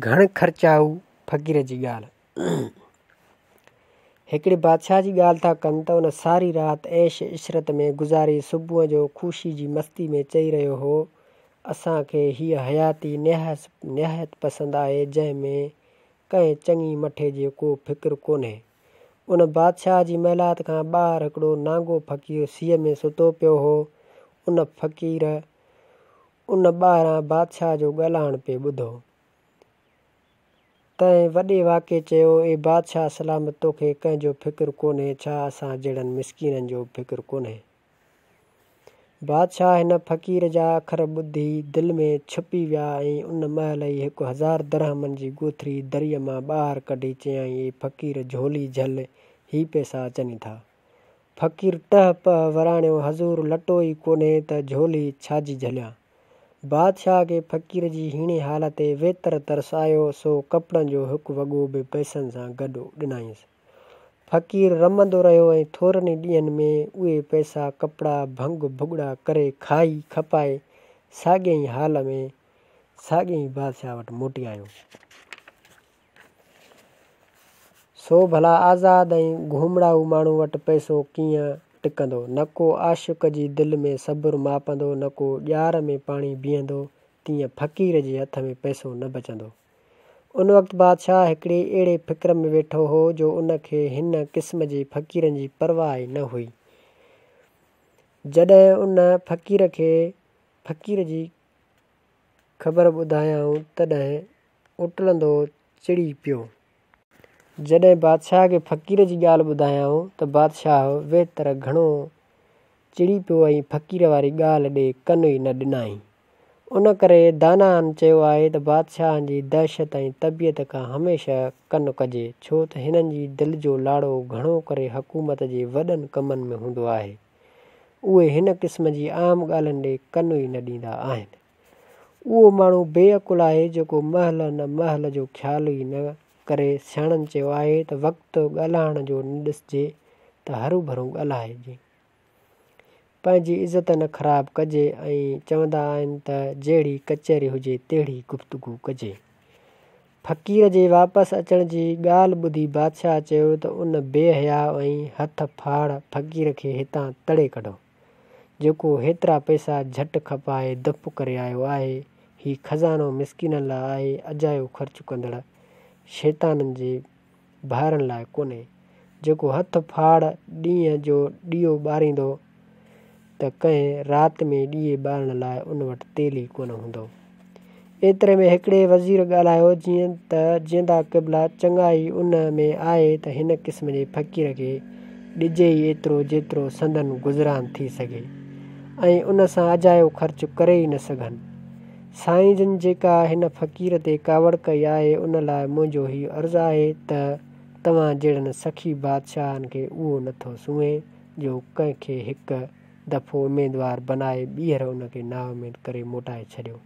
گهڻ خرچائو فقير جي ڳالهه. هڪڙي بادشاهه جي ڳالهه ٿا ڪن ته ان ساري رات عيش عشرت ۾ گذاري صبح جو خوشي جي مستي ۾ چئي رهيو هو، اسان کي هيء حياتي نهايت پسند آهي جنهن ۾ ڪنهن چڱي مٺي جو ڪو فڪر ڪونهي. ان بادشاهه جي محلات کان ٻاهر هڪڙو نانگو فقير سيء ۾ ستو پيو هو. ان فقير ان ٻاهران بادشاهه جو ڳالهائڻ پئي ٻڌو. تنهن وڏي واڪي چيو، اي بادشاهه سلامت توکي ڪنهن جو فڪر ڪونهي، ڇا اسان جهڙن مسڪينن جو به فڪر ڪونهي؟ بادشاهه هن فقير جا اکر ٻڌي دل ۾ ڇپي ويا ۽ ان مهل ئي 1000 درهمن جي ڳوٿري دريء مان ٻاهر ڪڍي چيائين، اي فقير جهولي جهل، هي پئسا اچني ٿا. فقير ٽهه پهه وراڻيو، حضور لٽو ئي ڪونهي ته جهولي ڇا جي جهليان؟ بادشاهه کي فقير جي هيڻي حال تي ويتر ترس آيو، سو ڪپڙن جو هڪ وڳو به پئسن سان گڏ ڏنائينس. فقير رمندو رهيو ۽ ٿورن ئي ڏينهن ۾ اهي پئسا ڪپڙا ڀنگ ڀڳڙا ڪري کائي کپائي ساڳئي ئي حال ۾ ساڳئي ئي بادشاهه وٽ موٽي آيو. سو ڀلا آزاد ۽ گهومڙائو ماڻهو وٽ پئسو ڪيئن ٽڪندو؟ نه ڪو عاشق جي دل ۾ صبر ماپندو، نه ڪو ڄار ۾ پاڻي بيهندو، تيئن فقير جي هٿ ۾ پئسو نه بچندو. ان وقت بادشاهه هڪڙي اهڙي فڪر ۾ ويٺو هو، جو ان کي هن قسم جي فقيرن جي پرواهه ئي نه هئي. جڏهن ان فقير کي فقير جي خبر ٻڌايائون، تڏهن اٽلندو چڙي پيو. جڏهن بادشاهه کي فقير جي ڳالهه ٻڌايائون ته بادشاهه ويتر گهڻو چڙي پيو ۽ فقير واري ڳالهه ڏي ڪن ئي نه ڏنائين. ان ڪري داناهن چيو آهي ته بادشاهن جي دهشت ۽ طبيعت کان هميشه ڪن ڪجي، ڇو ته هنن جي دل جو لاڙو گهڻو ڪري حڪومت جي وڏن ڪمن ۾ هوندو آهي. اهي هن قسم جي عام ڳالهين ڏي ڪن ئي نه ڏيندا آهن. اهو ماڻهو بي عقل آهي جيڪو مهل نه مهل جو خيال ئي نه ڪري. سياڻن چيو آهي ته وقت ڳالهائڻ جو نه ڏسجي ته هروڀرو ڳالهائجي. پنهنجي عزت نه خراب ڪجي ۽ چوندا آهن ته جهڙي ڪچهري هجي تهڙي گفتگو ڪجي. فقير جي واپس اچڻ جي ڳالهه ٻڌي بادشاهه چيو ته ان بي حياء ۽ هٿ ڦاڙ فقير کي هتان تڙي ڪڍو. جيڪو هيترا پئسا جهٽ کپائي دڦ ڪري آيو آهي. هي خزانو مسڪينن لاء آهي، اجايو خرچ ڪندڙ شيطانن جي ڀائرن لاء ڪونهي. جيڪو هٿ ڦاڙ ڏينهن جو ڏيئو ٻاريندو ته ڪنهن رات ۾ ڏيئي ٻارڻ لاء ان وٽ تيل ئي ڪونه هوندو. ايتري ۾ هڪڙي وزير ڳالهايو، جيئن ته جيئندا قبلا چڱائي ان ۾ آهي ته هن قسم جي فقير کي ڏجي ئي ايترو جيترو سندن گذران ٿي سگهي ۽ ان سان اجايو خرچ ڪري ئي نه سگهن. سائين جن جيڪا هن فقير تي ڪاوڙ ڪئي آهي ان لاء منهنجو هي عرض آهي ته توهان جهڙن سخي بادشاهن کي اهو نٿو سونهين جو ڪنهن کي هڪ دفعو اميدوار بنائي ٻيهر ان کي نااميد ڪري موٽائي ڇڏيو.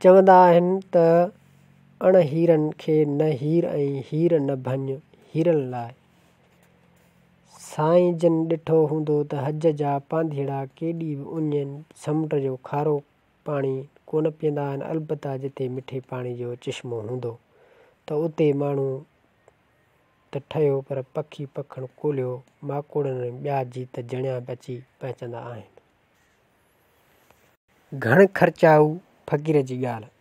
چوندا آهن ته اڻ هيرن کي نه هير ۽ هير نه ڀڃ هيرن لاء. سائين جن ڏٺو هوندو ته حج جا پانڌيئڙا ڪيڏي به اڃ سمنڊ جو کارو پاڻي ڪونه پيئندا آهن البته جتي مٺي پاڻي جو چشمو هوندو ته اتي ماڻهو ته ٺهيو پر پکي پکڻ ڪولهيو، ماڪوڙن ۽ ٻيا جيت جڻيا به اچي پهچندا آهن. گهڻ خرچائو فقير جي ڳالهه.